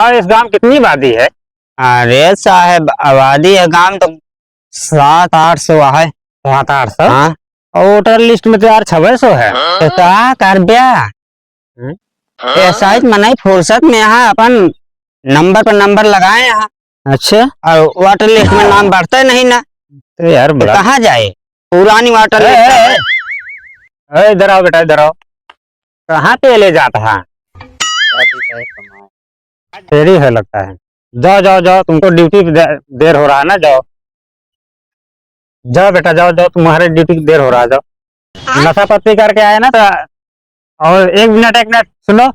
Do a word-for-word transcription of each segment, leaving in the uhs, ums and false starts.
और इस गांव कितनी आबादी है? अरे साहब, आबादी है गांव तो सात आठ सौ है। सात आठ सौ? हाँ। और वोटर लिस्ट में तो यार छवे सौ है। तो का करब्या? हम्म? ये शायद मनई फुर्सत में यहाँ अपन नंबर पर नंबर लगाए यहाँ। अच्छा। और वोटर लिस्ट में नाम बढ़ते नहीं ना। तो यार तो बड़ा कहाँ जाए? पुरानी वोटर ए, लिस्ट ए, है। ए, ए, इधर आओ बेटा, इधर आओ। कहाँ पे ले जाता है? देरी है लगता है। जाओ, जाओ, जाओ, तुमको ड्यूटी पे दे-, देर हो रहा है ना, जाओ। जाओ बेटा, जाओ, जाओ, तुम्हारे ड्यूटी की देर हो रहा है, जाओ। नशा पत्ती करके आए ना तो, और एक मिनट, एक मिनट, सुनो।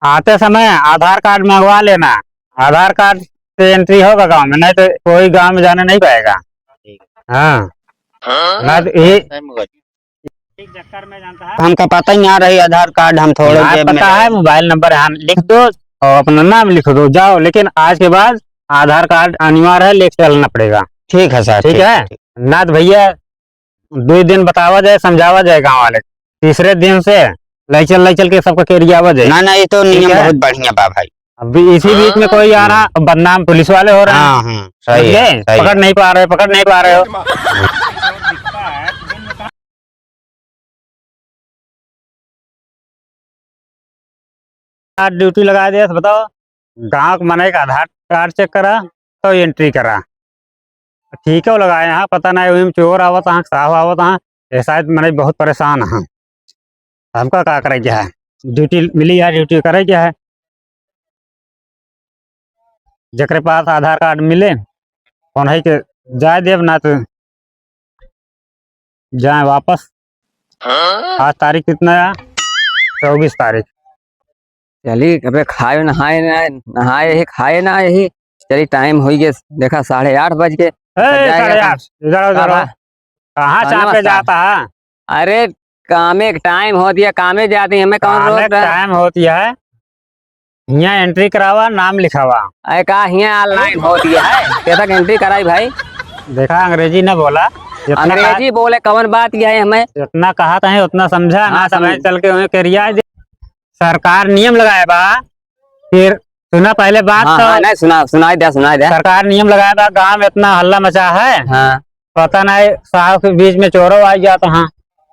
आते समय आधार कार्ड मंगवा लेना, आधार कार्ड से एंट्री होगा गांव में, नहीं तो कोई गांव में जाने नहीं पाएगा। ठीक। हाँ। हाँ? ना तो ये चक्कर में जानता है। हमका पता ही ना रही आधार कार्ड, हम थोड़े ना जेब में पता रहे। है, मोबाइल नंबर यहाँ लिख दो और अपना नाम लिख दो, जाओ। लेकिन आज के बाद आधार कार्ड अनिवार्य है, लेके चलना पड़ेगा। ठीक है सर, ठीक ठीक है। है, ठीक। ना तो भैया, दो दिन बतावा जाए, समझावा जाए गाँव वाले, तीसरे दिन से लई चल, लई चल के सबका केरियावा जाए। ना, ना, ये तो ठीक नियम है? बहुत बढ़िया बा भाई। अब इसी बीच में कोई आ रहा, अब बदनाम पुलिस वाले हो रहे हैं। हाँ, हाँ, सही है, समझे? सही है। पकड़ नहीं पा रहे, पकड़ नहीं पा रहे हो। आज ड्यूटी लगा दिया, बताओ, गाँव के मनई का आधार कार्ड चेक करा, तो एंट्री करा। ठीक है, वो लगाए हैं, पता नहीं, वही में चोर आवत हैं, साहब आवत हैं, ये शायद मनई बहुत परेशान हैं। हमका का करे के है? ड्यूटी मिली है, ड्यूटी करे के है। जेकरे पास आधार कार्ड मिले, उन्हीं के जाए देब, ना तो जाए वापस। आज तारीख कितना है? चउबीस तारीख। चली, अबे खाए नहाए ना, नहाए ही, खाए ना यही। चली, टाइम होई गए, देखा साढ़े आठ बज के। ए, जाएगा साढ़े आठ, इधर आओ, इधर आओ। कहाँ चापे जाता है? अरे, कामे के टाइम होती है, कामे जाती है, हमें कौन रोक रहा है? टाइम होती है, हियाँ एंट्री करावा, नाम लिखावा। अरे का हियाँ ऑनलाइन होती है? कैसा एंट्री कराई भाई? देखा, अंग्रेजी न बोला। जितना अंग्रेजी कहा, बोले, कौन बात यह है हमें? जितना कहा था उतना समझा, ना हाँ, समझ। चल के उन्हें करिया दे। सरकार नियम लगाए बा, फिर सुना पहले बात हाँ, तो। हाँ, नहीं सुना, सुनाई दे, सुनाई दे। सरकार नियम लगाए बा, गांव में इतना हल्ला मचा है। हाँ। पता नहीं साहब के बीच में चोरो आ जाता है।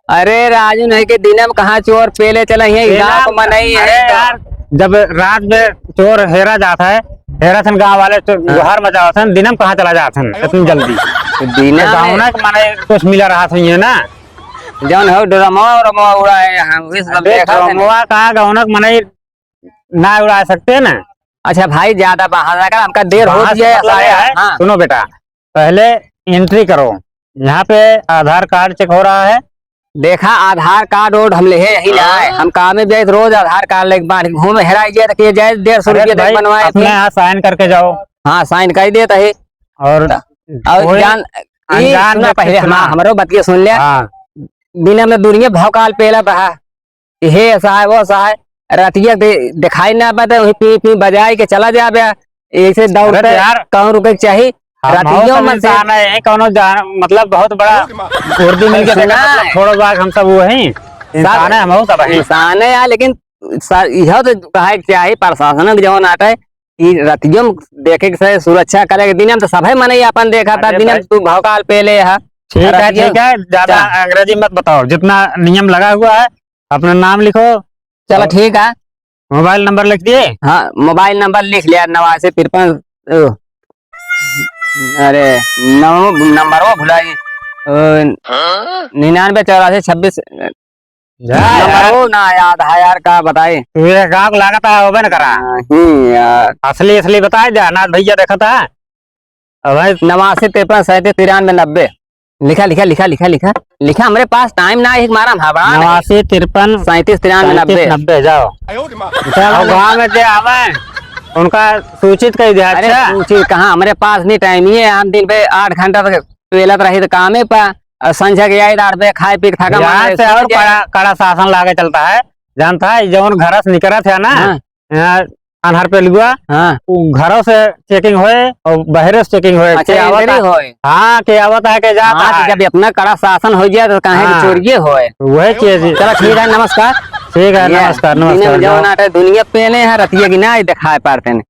अरे राजू नहीं के दिन में कहाँ चोर पेले चले हैं, गाँव में नहीं है अरे तो। यार, जब रात में चोर हेरा जाता है, हेरा थन गाँव वाले तो हाँ। गुहार मचावत हैं, दिन में कहाँ चला जाता है इतनी जल्दी? दिन में गाँव ना माने कुछ मिला रहा था ये ना। जौन हो ड्रमवा उरमवा उड़ाए हैं, वही सब अबे देखा था ना। ड्रमवा का गाँव ना माने ना उड़ा सकते हैं ना। अच्छा भाई, ज्यादा बहाना कर, हमका देर हो बहाना गया है, से मतलब साढ़े ये है, आठ। हाँ। सुनो बेटा, पहले एंट्री करो, यहाँ पे आधार कार्ड चेक हो रहा है। देखा, आधार कार्ड वोर्ड हम लेहे यही ना है, हाँ। हम काम में जाए तो रोज आधार कार्ड लेके बाहर घूम हेराई जाए तो के जाए डेढ़ सौ अरे रुपये तक भाई, बनवाए अपने थे। यहाँ साइन करके जाओ। हाँ, साइन कर देता है। और और कोई जान, ई अनजान सुना व्यक्ति पहले, सुना। हाँ, हमरो बतिया सुन ले। हाँ। बिना में दुनिया भौकाल पेला बहा। हे ऐसा है, वो ऐसा है। रतिया दे-, दिखाई ना पाते, वही पी, पी बजाए के चला जाबे। ऐसे दौड़ते अरे यार, कहूँ रुके के चाही। हम रतियों सब में से इंसान है, यही कौनो जान, मतलब बहुत बड़ा उर्दी मिल के सुना देखा, मतलब है। थोड़ा बाग हम सब वो हैं। इंसान है, हम सब हैं। इंसान है यार, लेकिन स-, यह तो कहे के चाही, प्रशासन के जवन आटे, ई रतियों में देखे के चाही, सुरक्षा करे के। दिन में तो सभे मनई अपन देखा था, अरे दिन में भाई। तू भौकाल पेले है। ठीक है, रतियों ठीक है, ज्यादा चा- अंग्रेजी मत बताओ, जितना नियम लगा हुआ है, अपना नाम लिखो। चलो, और ठीक है। मोबाइल नंबर लिख दिए? हाँ, मोबाइल नंबर लिख लिया, नवासी तिरपन, ओ, अरे, नौ नंबर वो भुला गई। ओ, हाँ? निन्यानवे चौरासी छब्बीस। जा नंबर यार। वो ना याद है यार, का बताई? तू ये गाँव को लागत है, होबे न करा। नहीं यार। असली, असली बताए जा, नाथ भैया देखता है। अब भाई नवासी तिरपन सैंतीस तिरानवे नब्बे। लिखा, लिखा, लिखा, लिखा, लिखा। लिखा, हमरे पास टाइम ना है, एक मारा हम हबड़ा नहीं। नवासी तिरपन सैंतीस तिरानवे नब्बे। सैंतीस नब्बे, जाओ। चलो, गाँव में जे आवे, उनका सूचित कर दिया, अरे, अच्छा? सूचित कहाँ, हमरे पास नहीं टाइम, ये हम दिन पे आठ घंटा तक पेलत रही तो कामे पा, और संझा के आई रात पे खाए पी के थका यार मारे से सो और जाए। कड़ा, कड़ा शासन लागे चलता है, जानता है, जौन घर से निकलत है ना, हाँ। यहाँ अनहर पे लुआ, हाँ। उ घरों से चेकिंग होए और बहरे से चेकिंग होए। अच्छा, के आवत एंट्री है, होए। हाँ, के आवत है, के जाता हाँ, तो है। जब इतना कड़ा शासन हो जाए तो काहे के हाँ। चोरिये होए। वही चीज। चलो, ठीक है, नमस्कार। ठीक है, ये नमस्कार, दुनिया में नमस्कार, जवन नमस्कार। आटे, दुनिया पेने है, रतिया की ना दिखाए पारते ने।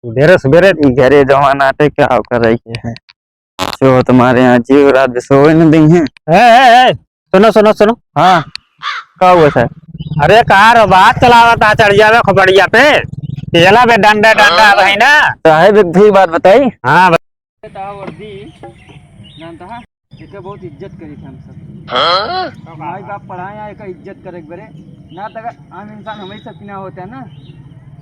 सुबेरे सुबेरे घरे जवन आटे, क्या करे के है? सो तुम्हारे यहाँ जीव रात भी सोवे न देंगे। ए, ए, ए, सुनो, सुनो, सुनो। हाँ, का हुआ सर? अरे, कार बात चलावत आ, चढ़ जावे खोपड़िया पे। चला बे, डंडा, डंडा, भाई ना। साहेब, एक भी बात बताई। हाँ, बता। वर्दी, जानता है? एकर बहुत इज्जत करी थे हम सब। हाँ? माई बाप पढ़ाए हैं, एकर इज्जत करे के बरे। ना तो अगर आम इंसान हम ही सब की ना होते हैं ना,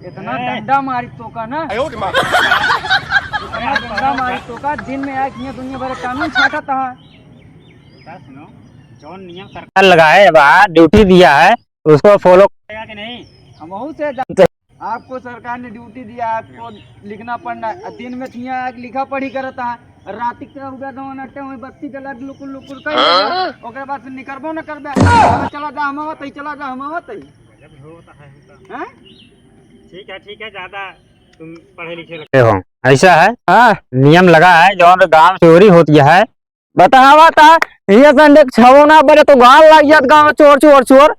इतना ए। डंडा मारी तो का ना। आयो रे माँ। इतना डंडा मारी तो का, दिन में आए कि दुनिया भर कानून छाटत है। बेटा सुनो, जौन नियम सरकार लगाए बा, ड्यूटी दिया है, उसको फॉलो करेगा कि नहीं? हमहू से जा-, आपको सरकार ने ड्यूटी दिया, आपको लिखना पढ़ना है। दिन में थिया एक लिखा पढ़ी करता है, रात के उबे दो नटे हुए बत्ती जला लुकुर लुकुर कर, हाँ? ओकरे बाद से निकरबो न करबे। अब चला जा, हम आवत ही, चला जा, हम आवत ही। गजब हो होता है इनका। हैं? ठीक है, ठीक है, ज्यादा तुम पढ़े लिखे लगते हो। ऐसा है? हाँ। नियम लगा है, जौन गाँव चोरी होती है, बतावा ता, ये संडे के छवो ना बरे तो गाल लाग जात गाँव में चोर, चोर, चोर।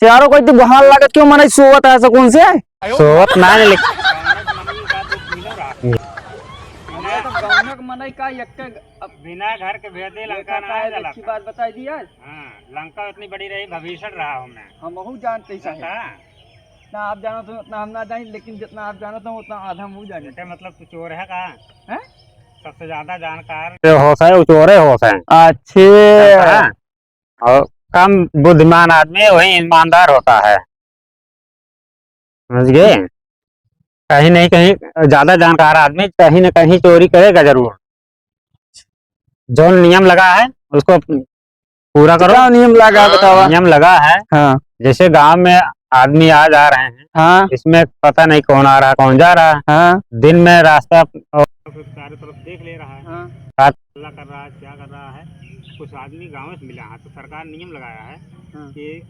चारों कोई तो गाल लागत क्यों मनई सोवत है सुकून से? सोवत ना है, लेकिन ये तो गाँव के मनई का एक के अब बिना घर के भेदे लंका देखा ना का है, जाला। अच्छी बात बताई दी आज। हाँ, लंका इतनी बड़ी रही, भविष्य रहा हमने। हम बहुत जानते ही साहब। बता। ना आप जानत हो, उतना हम ना जानी, लेकिन जितना आप जानत हो, उतना आधा हम जानी। बेटे, मतलब, तू चोर है का? हैं? सबसे ज्यादा जानकार जो होता है, वो चोरे होता है। अच्छे। जानता है? और कम बुद्धिमान आदमी वही ईमानदार होता है, समझ गए? कहीं नहीं कहीं ज्यादा जानकार आदमी कहीं ना कहीं चोरी करेगा जरूर। जो नियम लगा है, उसको पूरा करो। क्या नियम लगा, बतावा? नियम लगा है, हाँ। जैसे गांव में आदमी आ जा रहे हैं, हाँ। इसमें पता नहीं कौन आ रहा, कौन जा रहा है। हाँ। दिन में रास्ता और चारों तरफ देख ले रहा है। हाँ। रात हल्ला कर रहा है, क्या कर रहा है। कुछ आदमी गांव से मिला है, तो सरकार नियम लगाया है हाँ। कि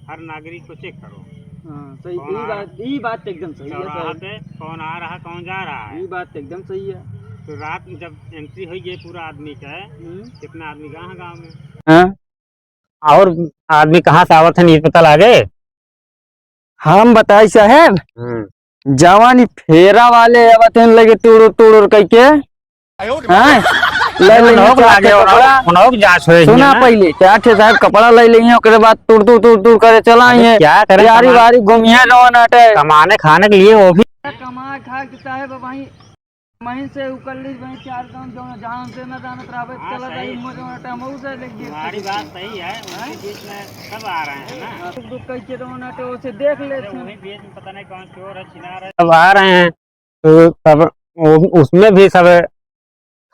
हर नागरिक को चेक करो। हाँ, सही। कौन ई आ रहा बात, ई बात तो एकदम सही है, चौराहा सर। पे कौन आ रहा, कौन जा रहा है। ई बात तो एकदम सही है। तो रात में जब एंट्री होई गई पूरा आदमी के, हम्म। कितना आदमी कहाँ है गाँव में? हाँ। और आदमी कहाँ से आवत है, नहीं पता लागे। हम बताई साहेब, हम्म। जवानी फेरा वाले आवत हैं लगे टुड़ुर टुड़ुर कइके। हाँ? ले लेंगे उनहोक चार लागे, ठे उनहोक, कपड़ा। उनहोक जांच होए सुना ना। पहिले, चार ठे साहेब कपड़ा ले लेंगे, ओकरे बाद टुड़ टुड़ टुड़ टुड़ करे चला अबे आइए। क्या करें, यारी कमाने, वारी घूमिए रहो नाटे। कमाने खाने के लिए वो भी। कमा खा के साहेब भाई, वहीं से उकल ली, वहीं चार गांव जो जहाँ से ना जानत रहबे, हाँ, चला सही। जाई, मजे में टाइम हो से लेके तुम्हारी बात सही है, उनके बीच में सब आ रहे हैं ना। हाँ, दुख दुख कह के रहो नाटे, उसे देख ले अरे, वही बीच में पता नहीं कौन चोर है, छिनार है। सब आ रहे हैं। तो तब वो, उसमें भी सब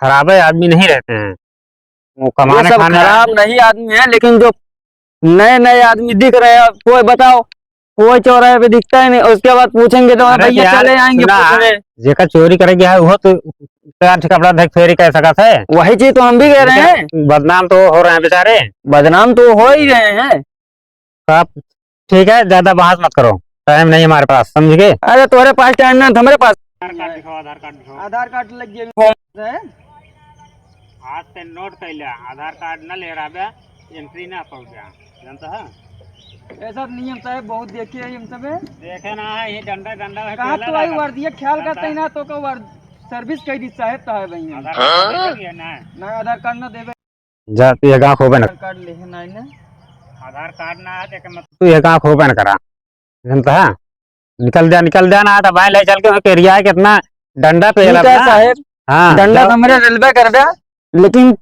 खराबे आदमी नहीं रहते हैं, वो ये कमाने सब खाने खराब नहीं आदमी है, लेकिन जो नए नए आदमी दिख रहे हैं, कोई बताओ, कोई चौराहे पे दिखता ही नहीं। उसके बाद पूछेंगे तो अरे भैया यार, चले आएंगे सुना, पूछने। जेकर चोरी करे गया है, वो तो चार ठे कपड़ा धक फेरी कह सकत है। वही चीज तो हम भी कह रहे हैं। बदनाम तो हो रहे हैं बेचारे। बदनाम तो हो ही रहे हैं। तो आप ठीक है, ज्यादा बहस मत करो, टाइम नहीं हमारे पास, समझ गए? अरे, तुम्हारे पास टाइम ना, हमारे पास। आधार कार्ड दिखाओ, आधार कार्ड दिखाओ। आधार कार्ड लग गया है। आज से नोट कैला, आधार कार्ड ना ले रहा बे, एंट्री ना पाओ बे, जानता है? ऐसा नियम साहब बहुत देखे हैं हम सबे। देखे ना है, ये डंडा, डंडा है, कहाँ पहला तो आई लगा। वर्दी, ये ख्याल करते हैं ना, तो का वर्द-, सर्विस कह दी साहब तो है भाई। आधार कार्ड देखे ना? ना, आधार कार्ड ना देवे। जा, तू ये गाँव खोबे न। आधार कार्ड लेहे ना, ना। आधार कार्ड ना है, तो एकर मतलब तू ये गाँव खोबे न करा। जानता है? निकल जा, निकल जा ना, तो भाई ले चल के वहाँ केरिया है, कितना डंडा पे ठीक है ना। साहेब, हाँ, डंडा जा। तो हमरे रेलवे कर दे, लेकिन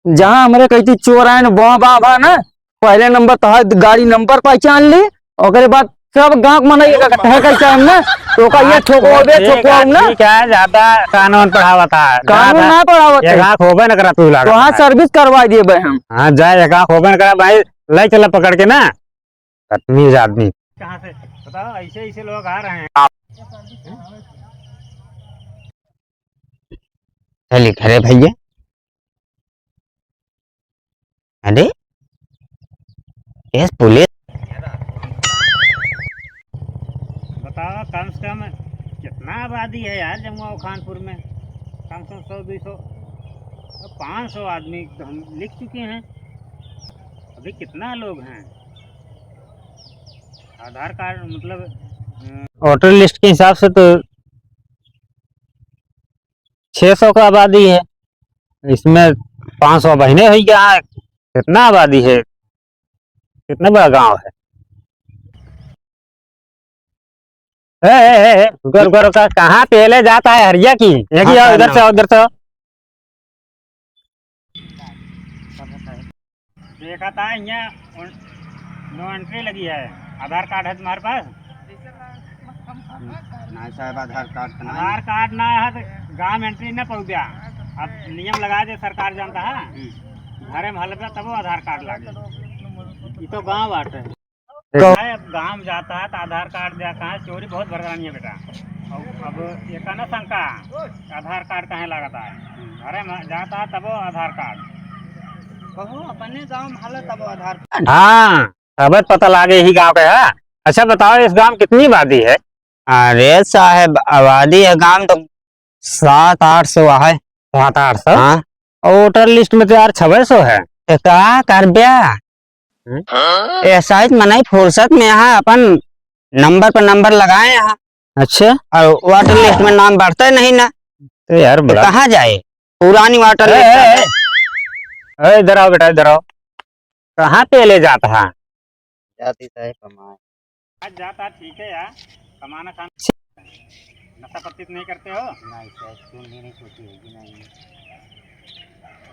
जहाँ हमरे कहती चोर आए ना, बा, बा, बा ना, पहले नंबर तो है गाड़ी नंबर पहचान ली, ओकरे बाद सब गाँव के मनई अरे, इकट्ठा है, कैसे हम ना, तो ओका ये हाँ, ठोकवाबे, ठीक है, ठोकवाब ना। ठीक है, ज्यादा कानून पढ़ावत है, कानून ज्यादा ना पढ़ावत ये है। गाँव खोबे न करा तू लागत तो हाँ, है। सर्विस करवा दिए बे हम। हाँ, जाए, ये गाँव खोबे न करा भाई, ले चला पकड़ के ना, बदतमीज आदमी। कहाँ से? बताओ, ऐसे, ऐसे लोग आ रहे हैं। चलिए, घरे भैया। अरे, ये पुलिस। बताओ, कम से कम कितना आबादी है यार जमुआ खानपुर में? कम से कम सौ, दो सौ, पाँच सौ आदमी तो हम लिख चुके हैं। अभी कितना लोग हैं? आधार कार्ड मतलब, अ, वोटर लिस्ट के हिसाब से तो छह सौ का आबादी है, इसमें पाँच सौ बहने हो गया है। कितना आबादी है, कितना बड़ा गांव है? ए, ए, ए, ए, रुका, रुका, रुका, कहाँ पेले जाता है हरिया की? एक ही हाँ, आओ, इधर से आओ, इधर से आओ। देखा था, यहाँ उन-, नो एंट्री लगी है, आधार कार्ड है तुम्हारे पास? नहीं साहब, आधार कार्ड तो नहीं। आधार कार्ड ना है तो गांव एंट्री ना पाऊ द्या। अब नियम लगा दे, सरकार जानता है, हम्म। घरे में हलबे तब वो आधार कार्ड लागे। ये तो गांव बाटे। देखो। है, अब गांव जाता है तो आधार कार्ड द्या, कहाँ चोरी बहुत बढ़ रही है बेटा। अब, अब ये कहना शंका, आधार कार्ड कहाँ लागता है? घरे में जाता है तब वो आधार कार्ड। कहो, अपने गांव में हालत तब वो आधार कार्ड। हाँ, तब पता लागे ही गांव के है। अच्छा बताओ, इस गांव में कितनी आबादी है? अरे साहब, आबादी है गांव तो सात आठ सौ है। सात आठ सौ? हाँ। और वोटर लिस्ट में तो यार छवे सौ है। तो का करब्या? हम्म? ऐसा ही मनई फुर्सत में यहाँ अपन नंबर पर नंबर लगाए यहाँ। अच्छा। और वोटर लिस्ट में नाम बढ़ता ही नहीं ना। तो यार तो बड़ा कहाँ जाए? पुरानी वोटर ए, लिस्ट ए, है। ए, ए, इधर आओ बेटा, इधर आओ। कहाँ पे ले जाता है? जाती साहब कमाए। आज जाता ठीक है यार, कमाना खाना। नशा पत्ती तो नहीं करते हो? नहीं सर, चून भी नहीं सोची है कि नहीं।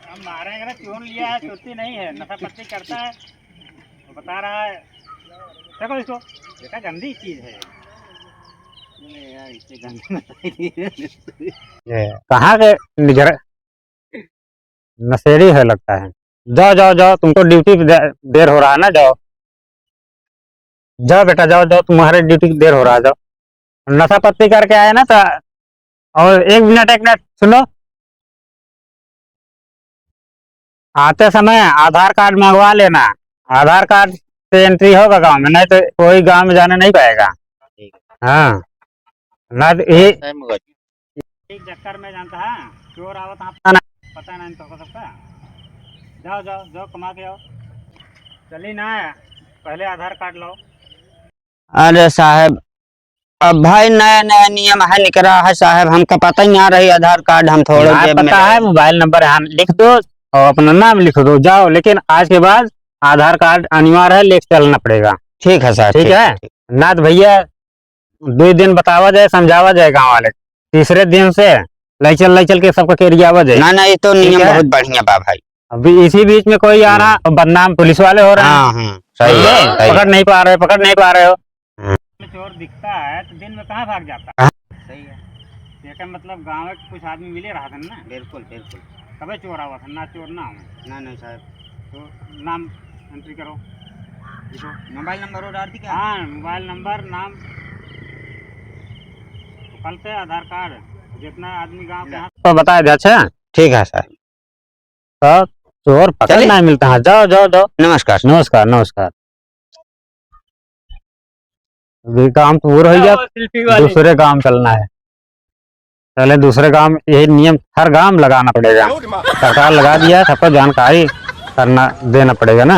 हम मारेंगे ना, चून लिया है, चुट्टी नहीं है, नशा पत्ती करता है, वो बता रहा है। देखो इसको, बेटा गंदी चीज है। अरे यार, इससे गंदी मत ये कहाँ के निजर-, नशेड़ी है लगता है। जाओ, जाओ, जाओ, तुमको ड्यूटी पे दे-, देर हो रहा है ना, जाओ। जाओ बेटा, जाओ, जाओ, तुम्हारे ड्यूटी की देर हो रहा है, जाओ। नशा पत्ती करके आए ना तो, और एक मिनट, एक मिनट, सुनो। आते समय आधार कार्ड मंगवा लेना, आधार कार्ड से एंट्री होगा गांव में, नहीं तो कोई गांव में जाने नहीं पाएगा। ठीक है। हाँ, ना तो ये टाइम होगा। एक चक्कर में जानता है, चोर आवत है, पता नहीं, पता नहीं तो सबका। जाओ, जाओ, जाओ, कमा के आओ। चली ना, पहले आधार कार्ड लाओ। अरे साहब, अब भाई नया नया नियम है निकरा है साहब, हमका पता ही ना रही आधार कार्ड हम थोड़े ना जेब में पता रहे। है, मोबाइल नंबर यहाँ लिख दो और अपना नाम लिख दो, जाओ। लेकिन आज के बाद आधार कार्ड अनिवार्य है, लेके चलना पड़ेगा। ठीक है साहब, ठीक ठीक है? है, ठीक। ना तो भैया, दो दिन बतावा जाए, समझावा जाए गाँव वाले, तीसरे दिन से लई चल, लई चल के सबका केरियावा जाए। ना, ना, ये तो ठीक नियम है? बहुत बढ़िया बा भाई। अभी इसी बीच में कोई आ रहा, हम्म। बदनाम पुलिस वाले हो रहे हैं। हाँ, हाँ, सही है, समझे? सही है। पकड़ नहीं पा रहे, पकड़ नहीं पा रहे हो। हम्म। चोर दिखता है तो दिन में कहाँ भाग जाता है? हाँ। सही है। ये का मतलब गाँव के कुछ आदमी मिले रहा था ना? बिल्कुल, बिल्कुल। तबे चोर आवा था, ना चोर ना आवे। ना, नहीं साहब। तो नाम एंट्री करो। लिखो। मोबाइल नंबर और डाल दी क्या? हाँ, मोबाइल नंबर, नाम, तो कल से आधार कार्ड, जितना आदमी गाँव के ले। यहाँ तो बताए दे, अच्छा? ठीक है सर। तो चोर पकड़ चलिए। नहीं मिलता है। जाओ, जाओ, जाओ। नमस्कार। नमस्कार, नमस्कार। अभी काम तो पूरा हो गया, हाँ, सेल्फी वाले। दूसरे काम चलना है। पहले दूसरे काम, यही नियम हर गांव लगाना पड़ेगा। सरकार लगा दिया है, सबको जानकारी करना, देना पड़ेगा ना।